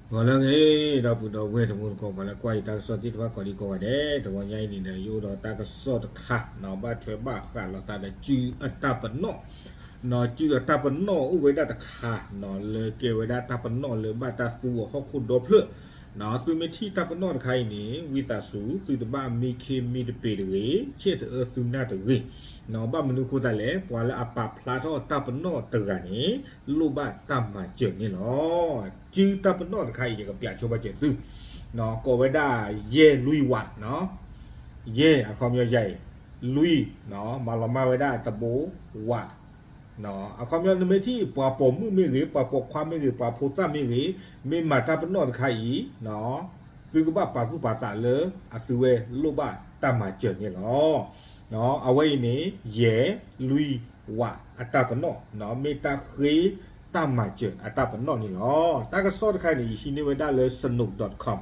ဂီၤလၢအဂ့ၤ ဒီပုၢ်ဒီဝဲၢ်တံၤသကိး ပှၤလၢကွၢ်ယတၢ်ကစီၣ်သ့ၣ်တဖၣ်ကိးဒံကိးဂၤဒဲး, တဂီၤညါအံၤန့ၣ်ဒီး ယအိၣ်ဒီးတၢ်ကစီၣ်တခါနီၤ ဘၣ်ထွဲဘၣ်ဃးလိာ်သးဒီးစုအတၢ်ပနီၣ်, စုအတၢ်ပနီၣ်အိၣ်ဝဲဒၣ်တခါနီၤ လၢကဲဝဲဒၣ်တၢ်ပနီၣ်လၢဘၣ်တၢ်သူအီၤဟီၣ်ခိၣ်ဒီဖျၢၣ်, သုမ့ၢ်ထံၣ်တၢ်ပနီၣ်တခါအံၤန့ၣ် ဝံသးစူၤ သုတဘၣ်မံခ့မံတပ့ၤတဂ့ၤ, ဆဲးတအၢသုနၢ်တဂ့ၤ, ဘၣ်မနုၤအဃိသတးလဲၣ်, ပှၤလၢအပာ်ဖျါထီၣ်တၢ်ပနီၣ်တဂၤန့ၣ် လိၣ်ဘၣ်တၢ်မၤစၢၤန့ၣ်လီၤ. စုတၢ်ပနီၣ်တခါအံၤ ယကပျးဆိဘၣ်စၢၤသု, ကိးဝဲဒၣ် ယဲၢ်လွံၢ်ဝး, ယဲၢ် အခီပညီယဲၢ်, လွံၢ် မၤလီၤမၢ်ဝဲဒၣ်တဘိ ဝး အခီပညီနမ့ၢ်ထံၣ်ပှၤပိာ်မုၣ်မ့ၢ်ဂ့ၤ, ပှၤပိာ်ခွါမ့ၢ်ဂ့ၤ, ပှၤဖိသၣ်မ့ၢ်ဂ့ၤ, မ့ၢ်မၤတၢ်ပနီၣ်တခါအံၤ, သုကဘၣ်ပာ်သူၣ်ပာ်သးလၢအသုဝဲလိၣ်ဘၣ်တၢ်မၤစၢၤန့ၣ်လီၤ. အဝဲအံၤန့ၣ် ယဲၢ်လွံၢ်ဝးအတၢ်ပနီၣ်, မ့ၢ်တၢ်ဃ့တၢ်မၤစၢၤအတၢ်ပနီၣ်န့ၣ်လီၤ. တၢ်ကစီၣ်တခါန့ၣ် ယဟံးန့ၢ်ဝဲဒၣ်လၢ Sanook dot com,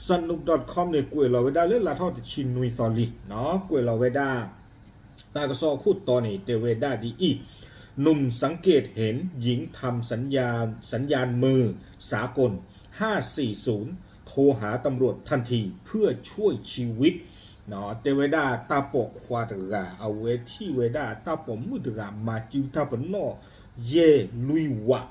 Sanook dot com န့ၣ် ကွဲးလီၤဝဲဒၣ်လၢလါထီၣ်တဆံနွံသီလံ, ကွဲးလီၤဝဲဒၣ် တၢ်ကစီၣ်အခိၣ်တီန့ၣ် တဲဝဲဒၣ်ဒ်အံၤ, หนุ่มสังเกตเห็นหญิงทำสัญญาณ สัญญาณมือสากล ห้าสี่ศูนย์ โทรหาตำรวจทันทีเพื่อช่วยชีวิต တဲဝဲဒၣ်တၢ်ပိာ်ခွါတဂၤ အဝဲထံၣ်ဝဲဒၣ်တၢ်ပိာ်မုၣ်တဂၤ မၤစုတၢ်ပနီၣ် ယဲၢ်လွံၢ်ဝး,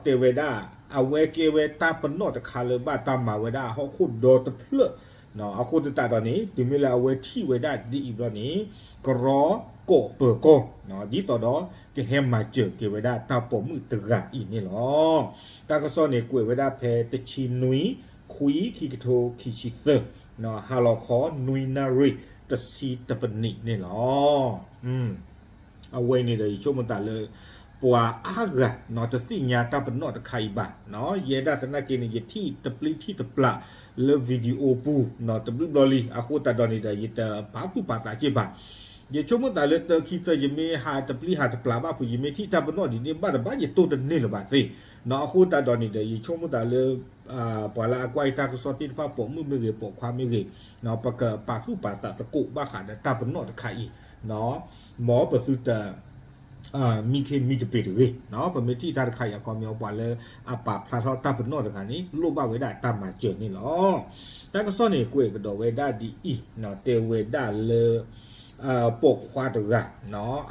တဲဝဲဒၣ် အဝဲကဲဝဲတၢ်ပနီၣ်တခါလၢဘၣ်တၢ်မၤဝဲဒၣ်ဟီၣ်ခိၣ်ဒီတဖျၢၣ်, အဃိသတးဒီးန့ၣ် တုၤမ့ၢ်လၢအဝဲထံၣ်ဝဲဒၣ်ဒ်အံၤဘျီန့ၣ် ကရီကိးပၢၤကီၢ်, ဒ်သိးဒီးကဟဲမၤစၢၤက့ၤဝဲဒၣ်တၢ်ပိာ်မုၣ်တဂၤအံၤန့ၣ်လီၤ. တၢ်ကစီၣ်န့ၣ် ကွဲးဝဲဒၣ်ဖဲတဆံနွံ ခွံ ခံကထိခံဆံသၢ, ဟါလီၤခီနွံနၣ်ရံၣ်တဆံတပနံးန့ၣ်လီၤ. အဝဲန့ၣ်ဒီး ယဆိကမိၣ်သးလၢ ပှၤအါဂၤ တသ့ၣ်ညါတၢ်ပနီၣ်တခါအံၤဘၣ်, ယဲဒၣ်သနာ်က့န့ၣ် ယထံၣ်တပျံၤထံၣ်တပျၢ်လၢ video ပူၤ တဘျုးဘျီလံ, အဃိသတးဒီးန့ၣ်ဒီး ယတပာ်သူၣ်ပာ်သးက့ၢ်ဘၣ်. ယဆိကမိၣ်သးလၢတၢခံသၢ ယမ့ၢ်ဟးတပျံၤဟးတပျၢ်ဘၣ်ဖုး ယမ့ၢ်ထံၣ်တၢ်ပနီၣ်ဒ်န့ၣ်ဘၣ်တဘၣ် ယတိၢ်တန့ၢ်လၢၤဘၣ်သ့, အဃိသတးဒီးန့ၣ်ဒီး ယဆိကမိၣ်သးလၢ ပှၤလၢအကွၢ်ယတၢ်ကစီၣ်သ့ၣ်တဖၣ် ပိာ်မုၣ်မ့ၢ်ဂ့ၤ ပိာ်ခွါမ့ၢ်ဂ့ၤ, ပကပာ်သူၣ်ပာ်သးသကိးဘၣ်ဃးဒီးတၢ်ပနီၣ်တခါအံၤ, မ်ပသုတ မံခ့မံတပ့ၤတဂ့ၤ, ပမ့ၢ်ထံၣ်တၢ်တခါအံၤ အခီပညီပှၤလၢအပာ်ဖျါထီၣ်တၢ်ပနီၣ်တဂၤန့ၣ် လိၣ်ဘၣ်ဝဲဒၣ်တၢ်မၤစၢၤန့ၣ်လီၤ. တၢ်ကစီၣ်န့ၣ် ကွဲးကဒီးဝဲဒၣ်ဒ်အံၤ, တဲဝဲဒၣ်လၢ ပိာ်ခွါတဂၤ,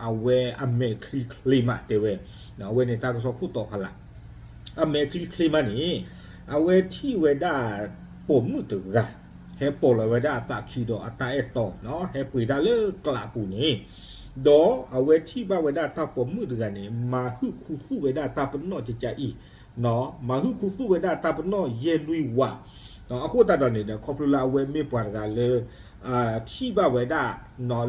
အဝဲအမဲာ်ချံချ့မးတဲဝဲ, အဝဲန့ၣ်တၢ်ကစီၣ်ခိၣ်တီဖးလး, အမဲာ်ချံချ့မးန့ၣ် အဝဲထံၣ်ဝဲဒၣ်ပိာ်မုၣ်တဂၤ ဟဲပိာ်လီၤဝဲဒၣ်အသးခံဒီးအတၢ်အဲၣ်တီ, ဟဲပှ့ၤတၢ်လၢကျးအပူၤန့ၣ်, ဒီးအဝဲထံၣ်ဘၣ်ဝဲဒၣ်တၢ်ပိာ်မုၣ်တဂၤန့ၣ် မၤဟုၣ်ခူသူၣ်ဝဲဒၣ်တၢ်ပနီၣ်ကကါအံၤ, မၤဟုၣ်ခူသူၣ်ဝဲဒၣ်တၢ်ပနီၣ်ယဲၢ်လွံၢ်ဝး, အဃိသတးဒီးန့ၣ်ဒီး ခီဖျိလၢအဝဲမ့ၢ်ပှၤတဂၤလၢ ထံၣ်ဘၣ်ဝဲဒၣ်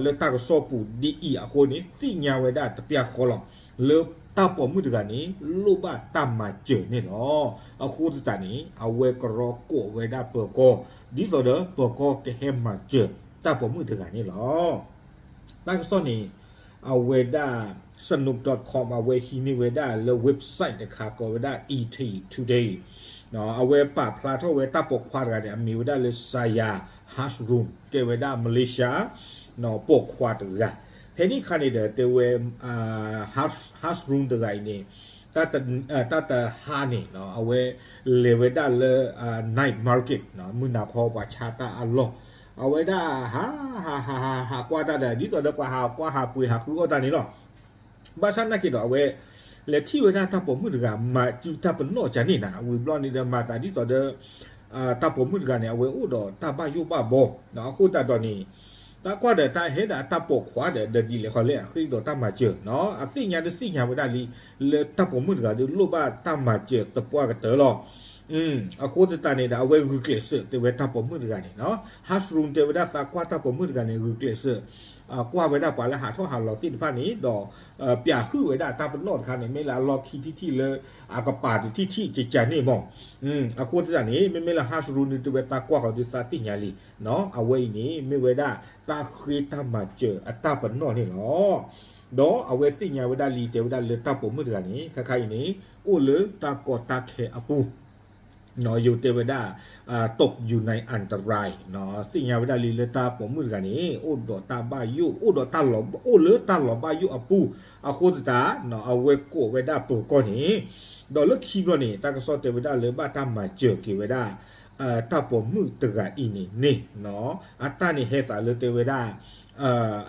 လၢတၢ်ကစီၣ်ပူၤဒ်အံၤအဃိန့ၣ် သ့ၣ်ညါဝဲဒၣ်တပျၢ်ဃီလီၤ, လၢတၢ်ပိာ်မုၣ်တဂၤန့ၣ် လိၣ်ဘၣ်တၢ်မၤစၢၤန့ၣ်လီၤ. အဃိသတးန့ၣ် အဝဲကရီကိးဝဲဒၣ်ပၢၤကီၢ် ဒ်သိးဒီးပၢၤကီၢ်ကဟဲမၤစၢၤတၢ်ပိာ်မုၣ်တဂၤန့ၣ်လီၤ. တၢ်ကစီၣ်န့ၣ် အဝဲဒၣ် Sanook dot com အဝဲဟံးန့ၢ်ဝဲဒၣ်လၢ website တခါကိးဝဲဒၣ် E T Today, အဝဲပာ်ဖျါထီၣ်ဝဲတၢ်ပိာ်ခွါတဂၤန့ၣ် အမံၤဝဲဒၣ်လၢ Saya Hasrun ကဲဝဲဒၣ် Malaysia ပိာ်ခွါတဂၤ, ဖဲန့ၣ်အခါန့ၣ်ဒီး တဲဝဲ Hasrun တဂၤအံၤန့ၣ် တၢ်တဟါန့ၣ် အဝဲလဲၤဝဲဒၣ်လၢ night market မုၢ်နၤခီပှၤဆါတၢ်အလီၢ်, အဝဲဒၣ်ဟး ဟး ဟး ဟး ဟးကွၢ်တၢ်ဒီး ဒ်သိးဒီးပှၤဟးကွၢ်ဟးပှ့ၤဟးဃုအီၣ်တၢ်န့ၣ်လီၤ. ဘၣ်ဆၣ်နာ်က့ဒီး အဝဲလဲၤထံၣ်ဝဲဒၣ်တၢ်ပိာ်မုၣ်တဂၤ မၤစုတၢ်ပနီၣ်ကန့ၣ်နၤ, ဝံၤဘျီန့ၣ်ဒီး မၤသးဒ်သိးဒီး တၢ်ပိာ်မုၣ်တဂၤန့ၣ် အဝဲအိၣ်ဒီးတၢ်ဘၣ်ယိၣ်ဘၣ်ဘီ, အဃိသတးဒီးန့ၣ် တၢ်ကွၢ်ဒီးတၢ်ဟဲဒီးအတၢ်ပိာ်ခွါဒီး ဒီးဒ်လဲၣ်ဃီလဲၣ် အဃ့ဒီးတၢ်မၤစၢၤ, အသ့ၣ်ညါဒုးသ့ၣ်ညါဝဲဒၣ်လံ လၢတၢ်ပိာ်မုၣ်တဂၤဒီးလိၣ်ဘၣ်တၢ်မၤစၢၤသပှၢ်ကတၢၢ်လီၤ. အဃိသတးန့ၣ်ဒီး အဝဲဂုာ်ကျဲးစၢးတဲဝဲတၢ်ပိာ်မုၣ်တဂၤန့ၣ်, Hasrun တဲဝဲဒၣ်သးကွၢ်တၢ်ပိာ်မုၣ်တဂၤန့ၣ် ဂုာ်ကျဲးစၢး ကွၢ်ဝဲဒၣ်ပှၤလၢဟးထီၣ်ဟးလီၤသ့ၣ်တဖၣ်န့ၣ်ဒီး ပျးဟုၣ်ဝဲဒၣ်တၢ်ပနီၣ်တခါန့ၣ် မ့ၢ်လၢအလီၢ်ခံထံၣ်ထံၣ်လၢ အကပၤတထံၣ်ထံၣ်ကကန့ၣ်မး, အဃိသတးန့ၣ် မ့မ့ၢ်လၢ Hasrun န့ၣ် တဲဝဲသးကွၢ်ဃီၤဒုးသးသ့ၣ်ညါလံ, အဝဲအံၤန့ၣ် မ့ၢ်ဝဲဒၣ်တၢ်ဃ့တၢ်မၤစၢၤအတၢ်ပနီၣ်န့ၣ်လီၤ. ဒီးအဝဲသ့ၣ်ညါဝဲဒၣ်လံ တဲဝဲဒၣ်လၢတၢ်ပိာ်မုၣ်တဂၤန့ၣ် ခါခါအံၤန့ၣ် အိၣ်လၢတၢ်ကီတၢ်ခဲအပူၤ ယိၤတဲဝဲဒၣ် ตกอยู่ในอันตราย သ့ၣ်ညါဝဲဒၣ်လံလၢတၢ်ပိာ်မုၣ်တဂၤန့ၣ် အိၣ်ဒီးတၢ်ဘၣ်ယိၣ် အိၣ်ဒီးတၢ်လီၤ အိၣ်လၢတၢ်လီၤဘၣ်ယိၣ်အပူၤ အဃိသတး အဝဲကိးဝဲဒၣ်ပၢၤကီၢ်န့ၣ် ဒီးလၢခံဘျီန့ၣ် တၢ်ကစီၣ်တဲဝဲဒၣ်လၢဘၣ်တၢ်မၤစၢၤက့ၤဝဲဒၣ် တၢ်ပိာ်မုၣ်တဂၤအံၤန့ၣ်န့ၣ် အတၢ်န့ၣ်ဟဲသးလၢတဲဝဲဒၣ်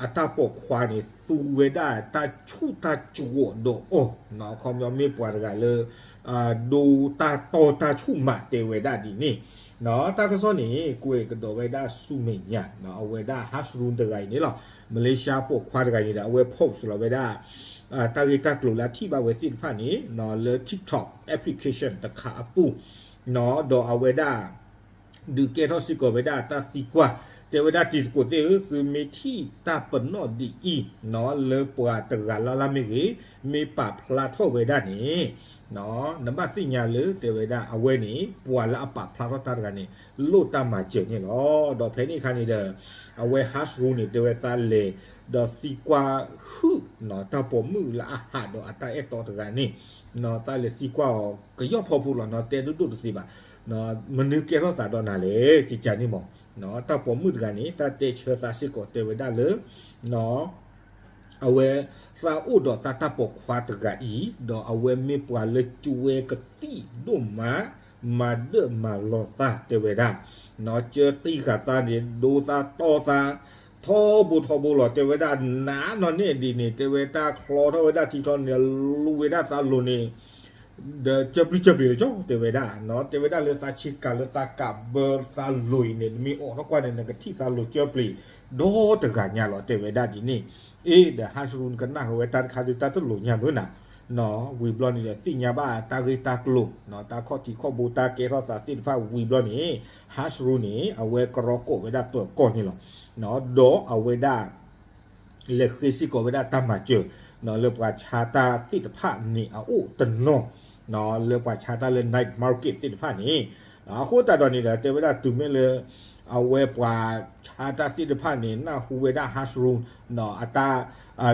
အတၢ်ပိာ်ခွါန့ၣ် သူဝဲဒၣ်တၢ်ဆူၣ်တၢ်ကဝီၤဒီးအီၤ ခီပညီမ့ၢ်ပှၤတဂၤလၢ ဒိတၢ်တီတၢ်ဆူၣ်မးတဲဝဲဒၣ်ဒ်န့ၣ် တၢ်ကစီၣ်န့ၣ် ကွဲးကဒီးဝဲဒၣ်ဆူမဲာ်ညါ အဝဲဒၣ် Hasrun တဂၤအံၤန့ၣ်လီၤ. မလ့ၡါပိာ်ခွါတဂၤအံၤန့ၣ်ဒီး အဝဲ post လီၤဝဲဒၣ် တၢ်ဂ့ၢ်တၢ်ကျိၤလၢအထံၣ်ဘၣ်ဝဲသ့ၣ်တဖၣ်န့ၣ် လၢ TikTok application တခါအပူၤ ဒီးအဝဲဒၣ် ဒုးကဲထီၣ်စ့ၢ်ကီးဝဲဒၣ်တၢ်သံကွၢ် တဲဝဲဒၣ်တံၤသကိးသ့ၣ်ဧၢ သုမ့ၢ်ထံၣ်တၢ်ပနီၣ်ဒ်အံၤ လၢပှၤတဂၤလၢ်လၢ်မ့ၢ်ဂ့ၤ မ့ၢ်ပာ်ဖျါထီၣ်ဝဲဒၣ်န့ၣ် နဘၣ်သ့ၣ်ညါလၢတဲဝဲဒၣ် အဝဲန့ၣ် ပှၤလၢအပာ်ဖျါထီၣ်တၢ်တဂၤန့ၣ် လိၣ်တၢ်မၤစၢၤန့ၣ်လီၤ. ဒီးဖဲန့ၣ်အခါန့ၣ်ဒီး အဝဲ Hasrun န့ၣ် တဲဝဲသးလဲၤ ဒီးသံကွၢ်ဟုၣ် တၢ်ပိာ်မုၣ်လၢအဟးဒီးအတၢ်အဲၣ်တီတဂၤန့ၣ် သးလဲၤသံကွၢ်အီၤ ကယီၢ်ဖီဖိလီၤနီၤ တဲဒိၣ်ဒိၣ်တသ့ဘၣ် မနုၤကဲထီၣ်သးဒီးနၤလဲၣ် ကကန့ၣ်မး တၢ်ပိာ်မုၣ်တဂၤန့ၣ် တၢ်တဲဆၢသးစ့ၢ်ကီးတဲဝဲဒၣ်လၢ အဝဲ သးအိၣ်ဒီးတၢ်တၢ်ပိာ်ခွါတဂၤအံၤ ဒီးအဝဲမ့ၢ်ပှၤလၢကၠွဲကသံၣ်ဒိၣ်မး မၤဒၢၣ်မၤလီၤသးတဲဝဲဒၣ် ကၢတံၢ်ဃာ်သးန့ၣ် ဒိသးတီသး ထီဘိထီဘိလီၤ တဲဝဲဒၣ် နးနီၢ်န့ၢ်ဒ်န့ၣ် တဲဝဲတၢ်ချီထီၣ်ဝဲဒၣ်ထံချီန့ၣ် လူဝဲဒၣ်သးလိၤန့ၣ် ဒီးကၢပျံၤကၢပျံၤလၢကၠီ တဲဝဲဒၣ် တဲဝဲဒၣ်လၢသးဆ့ကၤလၢသးကးဘၢသးလိၤအံၤန့ၣ် နမ့ၢ်အိးထီၣ်ကွၢ်န့ၣ် နကထံၣ်သးလိၤကၢပျံၤ ဒီတဂၤညါလီၤ တဲဝဲဒၣ်ဒ်န့ၣ် အ့ ဒီး Hasrun ကနၣ်ဃုာ်ဝဲတၢ်တခါဒုးတၢ်တလိၤညါမုၢ်နၤ ဝံၤဘျီန့ၣ်ဒီး သ့ၣ်ညါဘၣ်တၢ်ဂ့ၢ်တၢ်ကျိၤ တၢ်ခီၣ်ထံးခီၣ်ဘိတၢ်ကဲထီၣ်သးသ့ၣ်တဖၣ်ဝံၤဘျီန့ၣ် Hasrun န့ၣ် အဝဲကရီကိးဝဲဒၣ်ပၢၤကီၢ်န့ၣ်လီၤ. ဒီးအဝဲဒၣ် လဲၤဃ့စ့ၢ်ကီးဝဲဒၣ်တၢ်မၤစၢၤ လၢပှၤဆါတၢ်သ့ၣ်တဖၣ်န့ၣ်အအိၣ်တနီၤ လၢပှၤဆါတၢ်လၢ night market သ့ၣ်တဖၣ်န့ၣ် အဃိသတးဒီးန့ၣ်ဒီး တဲဝဲဒၣ်တုၤမ့ၢ်လၢ အဝဲပှၤဆါတၢ်သ့ၣ်တဖၣ်န့ၣ် နၢ်ဟူဝဲဒၣ် Hasrun အတၢ်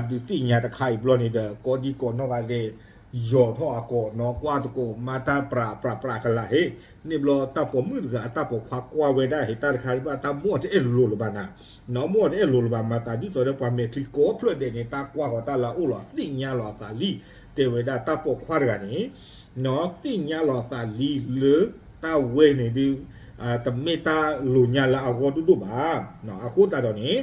ဒုးသ့ၣ်ညါတခါအံၤဘျီန့ၣ်ဒီး ကိးဒံကိးနီၢ်ဂၤဒဲး ယီၤထီၣ်အကိာ်နီၤ ကွၢ်သကိး မၤတၢ်ပြးပြးပြးကလာ်ဟ့ၣ် န့ၣ်ဘျီတၢ်ပိာ်မုၣ်တဂၤအတၢ်ပိာ်ခွါကွၢ်ဝဲဒၣ်ဟ့ၣ်တၢ်တခါဘၣ် တၢ်မိၣ်တအဲၣ်လိၤလၢၤဘၣ်နၤ နီၤ မိၣ်တအဲၣ်လိၤလၢၤဘၣ် မၤသးဒ်သိးဒီးပှၤမဲာ်ချံကိးဖျၢၣ်ဒဲးန့ၣ် တၢ်ကွၢ်ဃီၤတၢ်လၢအအိၣ်လီၤ သ့ၣ်ညါလီၤအသးလံ တဲဝဲဒၣ်တၢ်ပိာ်ခွါတဂၤန့ၣ် နီၤ သ့ၣ်ညါလီၤအသးလံလၢတၢ်ဝဲန့ၣ်ဒုး တမ့ၢ်တၢ်လိၤညါလၢအဂီၢ်ဒိၣ်ဒိၣ်ဘၣ် အဃိသတးဒီးန့ၣ်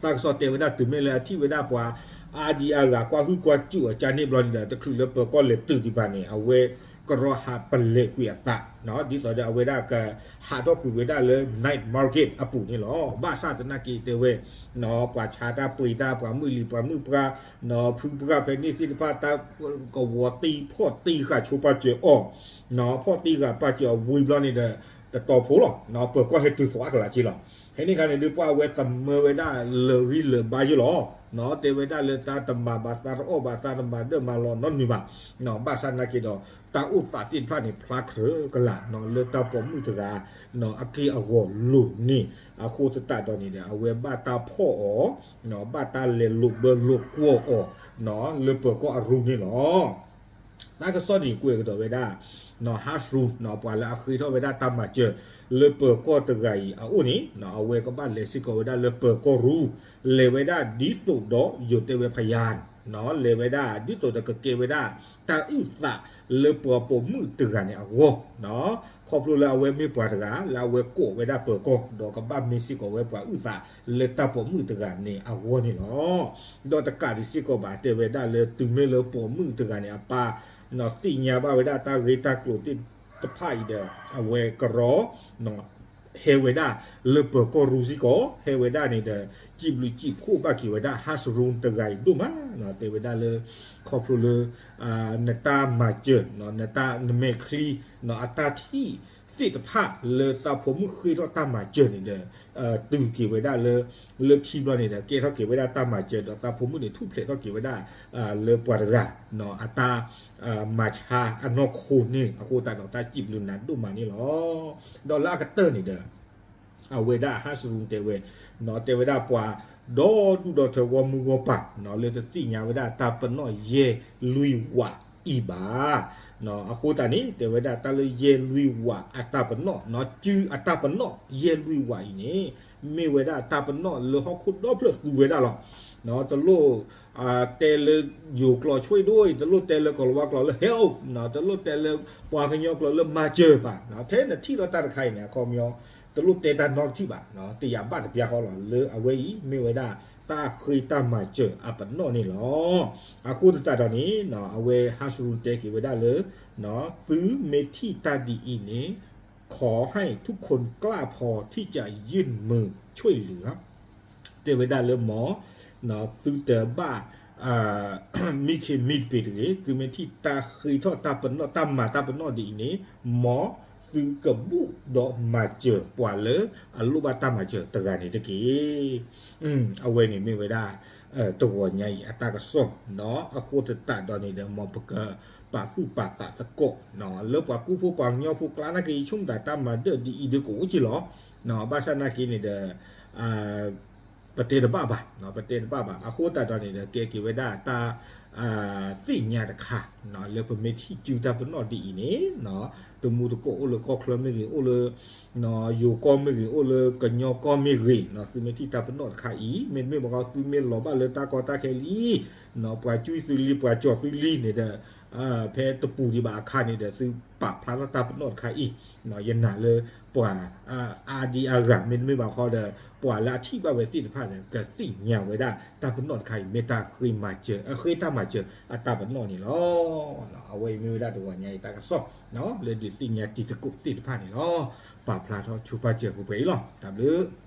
တၢ်ကစီၣ်တဲဝဲဒၣ်တုၤမ့ၢ်လၢအထံၣ်ဝဲဒၣ်ပှၤ အါဒံအါဂၤကွၢ်ဟုၣ်ကွၢ်စူၣ်အီၤကန့ၣ်ဘျီန့ၣ်ဒီး တချုးလၢပၢၤကီၢ်လဲၤတုၤဒံးဘၣ်န့ၣ် အဝဲကရီဟးပလဲးကွံာ်အသး ဒ်သိးဒီးအဝဲဒၣ်ကဟးထီၣ်ကွံာ်ဝဲဒၣ်လၢ night market အပူၤန့ၣ်လီၤ. ဘၣ်ဆၣ်သနာ်က့တဲဝဲ ပှၤဆါတၢ်ပှ့ၤတၢ် ပှၤမုၢ်လံၤ ပှၤမုၢ်ပှၢ် ဖုပှၢ်ဖဲန့ၣ်သ့ၣ်တဖၣ် တၢ်ကဝီၤတံၢ်ဖီၣ်တံၢ်ဃာ်ဆိပာ်စၢၤအီၤ ဖီၣ်တံၢ်ဃာ်ပာ်စၢၤအီၤဝံၤဘျီန့ၣ်ဒီး တတီၤဖိလီၤ ပၢၤကီၢ်ဟဲတုၤသွးကလာ်က့လီၤ. ဖဲန့ၣ်အခါန့ၣ်ဒုး ပှၤဝဲသမၢဝဲဒၣ်လၢာ်ဂံၢ်လၢာ်ဘါယိၣ်လီၤ.တဲဝဲဒၣ်လၢတၢ်တမၤဘၣ် သးတအီၣ်ဘၣ် သးတမၤဒၢၣ်မၤလီၤနီတမံၤဘၣ်. ဘၣ်ဆၣ်သနာ်က့ဒီး တၢ်အိၣ်သးသ့ၣ်တဖၣ်န့ၣ် ဖျါကြၢးကလာ် လၢတၢ်ပိာ်မုၣ်တဂၤ အက့ၢ်အဂီၤလိၤန့ၣ် အဃိသတးဒီးန့ၣ်ဒီး အဝဲဘၣ်တၢ်ဖီၣ်အီၤ ဘၣ်တၢ်လဲၤလိာ်ဘၢလိာ်ကွီၢ်အီၤ လၢပၢၤကီၢ်အရူန့ၣ်လီၤ. တၢ်ကစီၣ်န့ၣ်ကွဲးကဒီးဝဲဒၣ် Hasrun ပှၤလၢအဃ့ထီၣ်ဝဲဒၣ်တၢ်မၤစၢၤ လၢပၢၤကီၢ်တဂၤအံၤအအိၣ်န့ၣ် အဝဲကဘၣ်လဲၤစ့ၢ်ကီးဝဲဒၣ်လၢပၢၤကီၢ်ရူ လဲၤဝဲဒၣ်ဒ်သိးဒီးယိၤတဲဝဲဖယါ လဲၤဝဲဒၣ်ဒ်သိးဒီးကကဲဝဲဒၣ် တၢ်အုၣ်သးလၢပှၤပိာ်မုၣ်တဂၤန့ၣ်အဂီၢ် ခီဖျိလၢအဝဲမ့ၢ်ပှၤတဂၤ လၢအဝဲကိးဝဲဒၣ်ပၢၤကီၢ် ဒီးကဘၣ်မ့ၢ်စ့ၢ်ကီးဝဲပှၤအုၣ်သးလၢတၢ်ပိာ်မုၣ်တဂၤန့ၣ်အဂီၢ်န့ၣ်လီၤ. ဒီးတကးဒံးစ့ၢ်ကီးဘၣ် တဲဝဲဒၣ်လၢတုၤမ့ၢ်လၢပိာ်မုၣ်တဂၤန့ၣ်အပၢ် သ့ၣ်ညါဘၣ်ဝဲဒၣ်တၢ်ဂ့ၢ်တၢ်ကျိၤသ့ၣ်တဖၣ်အံၤဒီး အဝဲကရီ ဟဲဝဲဒၣ်လၢပၢၤကီၢ်ရူစ့ၢ်ကီး ဟဲဝဲဒၣ်န့ၣ်ဒီး စံးဘျုးစံးဖှိၣ်ဘၣ်က့ၤဝဲဒၣ် Hasrun တဂၤအံၤဒိၣ်မး တဲဝဲဒၣ်လၢ ခီဖျိလၢ နတၢ်မၤစၢၤ နတၢ်နမဲာ်ချံ အတၢ်ထံၣ်သ့ၣ်တဖၣ်လၢသးဖိမုၣ်ဃ့ထီၣ်တၢ်မၤစၢၤန့ၣ်ဒီး တုၤက့ၤဝဲဒၣ်လၢ လၢခံဘျီန့ၣ်ဒီး ကဲထီၣ်က့ၤဝဲဒၣ်တၢ်မၤစၢၤဒီးသးဖိမုၣ်န့ၣ် ထူၣ်ဖျဲးထီၣ်က့ၤဝဲဒၣ် လၢပှၤတဂၤ အတၢ် မၤဆါအနီၢ်ခိန့ၣ် အဃိသတးဒီးတၢ်စံးဘျုးနၤဒိၣ်မးန့ၣ်လီၤ. ဒီးလၢအကတၢၢ်န့ၣ်ဒီး အဝဲဒၣ် Hasrun တဲဝဲ တဲဝဲဒၣ်ပှၤ ဒီဒူၣ်ဒီထၢဂီၢ်မုၢ်ဂီၢ်ပၤ လၢတသ့ၣ်ညါဝဲဒၣ်တၢ်ပနီၣ်ယဲၢ်လွံၢ်ဝး အံၤဘၣ်. အဃိသတးန့ၣ် တဲဝဲဒၣ်တၢ်လၢယဲၢ်လွံၢ်ဝးအတၢ်ပနီၣ်, စုအတၢ်ပနီၣ်ယဲၢ်လွံၢ်ဝးအံၤန့ၣ် မ့ၢ်ဝဲဒၣ်တၢ်ပနီၣ်လၢဟီၣ်ခိၣ်ဒီဖျၢၣ်သူဝဲဒၣ်လီၤ. တလိၣ်တဲလၢယိၤကျိာ်ဆွ့ဒိၣ်အံၤ, တလိၣ်တဲလၢကီၤလၤဝါကျိာ်လၢ ဟဲအိၣ်, တလိၣ်တဲလၢပှၤကညီကျိာ်လၢမၤစၢၤဘၣ်. ထဲနထံၣ်လီၤတၢ်တခါအံၤန့ၣ် အခီပညီ တလိၣ်တဲတၢ်နီတထံၣ်ဘၣ်, တယာ်ဘၣ်တပျၢ်ဃီလီၤ. လၢအဝဲအံၤ မ့ၢ်ဝဲဒၣ်တၢ်ဃ့တၢ်မၤစၢၤအပနီၣ်န့ၣ်လီၤ. အဃိသတးဒီးန့ၣ် အဝဲဟးစရူၤတဲက့ၤဝဲဒၣ်လၢ သုမ့ၢ်ထံၣ်တၢ်ဒ်အံၤန့ၣ် ขอให้ทุกคนกล้าพอที่จะยื่นมือช่วยเหลือ တဲဝဲဒၣ်လၢမ် သုတဘၣ် မံခ့မံတပ့ၤတဂ့ၤ, သုမ့ၢ်ထံၣ်တၢ်ဃ့ထီၣ်တၢ်ပနီၣ် တၢ်မၤတၢ်ပနီၣ်ဒ်အံၤန့ၣ် မ်သုကဘူၣ်ဒီးမၤစၢၤပှၤလၢအလိၣ်ဘၣ်တၢ်မၤစၢၤတဂၤန့ၣ်တက့ၢ်. အဝဲန့ၣ်မ့ၢ်ဝဲဒၣ် တဂီၤညါအံၤအတၢ်ကစီၣ်, အဃိသတးဒီးန့ၣ်ဒီး မ်ပကပာ်သူၣ်ပာ်သးသကိး လၢပှၤကူဖိပှၤကညီဖိကျါနာ်က့ ယဆိကမိၣ်တၢ်မၤဒၢၣ်ဒ်အံၤဒီးကအိၣ်က့ၤလီၤ. ဘၣ်ဆၣ်နာ်က့န့ၣ်ဒီး ပတဲတဘၣ်ဘၣ်, ပတဲတဘၣ်ဘၣ်. အဃိသတးဒီးန့ၣ်ဒီး ကဲက့ၤဝဲဒၣ်တၢ် သ့ၣ်ညါတခါ လၢပမ့ၢ်ထံၣ်စုတၢ်ပနီၣ်ဒ်အံၤန့ၣ် တမူတကိးအိၣ်လၢကီၢ်ချၢမ့ၢ်ဂ့ၤ, အိၣ်လၢ ယိၤကီၢ်မ့ၢ်ဂ့ၤ, အိၣ်လၢကညီကီၢ်မ့ၢ်ဂ့ၤ, သုမ့ၢ်ထံၣ်တၢ်ပနီၣ်တခါအံၤ မ့တမ့ၢ်ဘၣ်ဃီ သုမ့ၢ်လီၤဘၣ်လၢတၢ်ကီတၢ်ခဲလံ ပှၤကွံသုလံ ပှၤကၠီၤသုလံန့ၣ်ဒီး ဖဲတပူၤဒံးဘၣ်အခါန့ၣ်ဒီး သုပာ်ဖျါထီၣ်တၢ်ပနီၣ်တခါအံၤ, ယနာ်လၢပှၤအါဒံအါဂၤ မ့တမ့ၢ်ဘၣ်ဃီဒီး ပှၤလၢအထံၣ်ဘၣ်ဝဲသ့ၣ်တဖၣ်ဒီး ကသ့ၣ်ညါဝဲဒၣ်တၢ်ပနီၣ်တခါအံၤ မ့ၢ်တၢ်ဃ့မၤစၢၤ, အဃ့တၢ်မၤစၢၤအတၢ်ပနီၣ်န့ၣ်လီၤ. အဝဲအံၤမ့ၢ်ဝဲဒၣ်တဂီၤညါအံၤတၢ်ကစီၣ် လၢဒုးသ့ၣ်ညါတံၤသကိးသ့ၣ်တဖၣ်န့ၣ်လီၤ. ပာ်ဖျါထီၣ်ဆိပာ်စၢၤပှဲၤပှဲၤအံၤလီၤ. တၢ်ဘျုး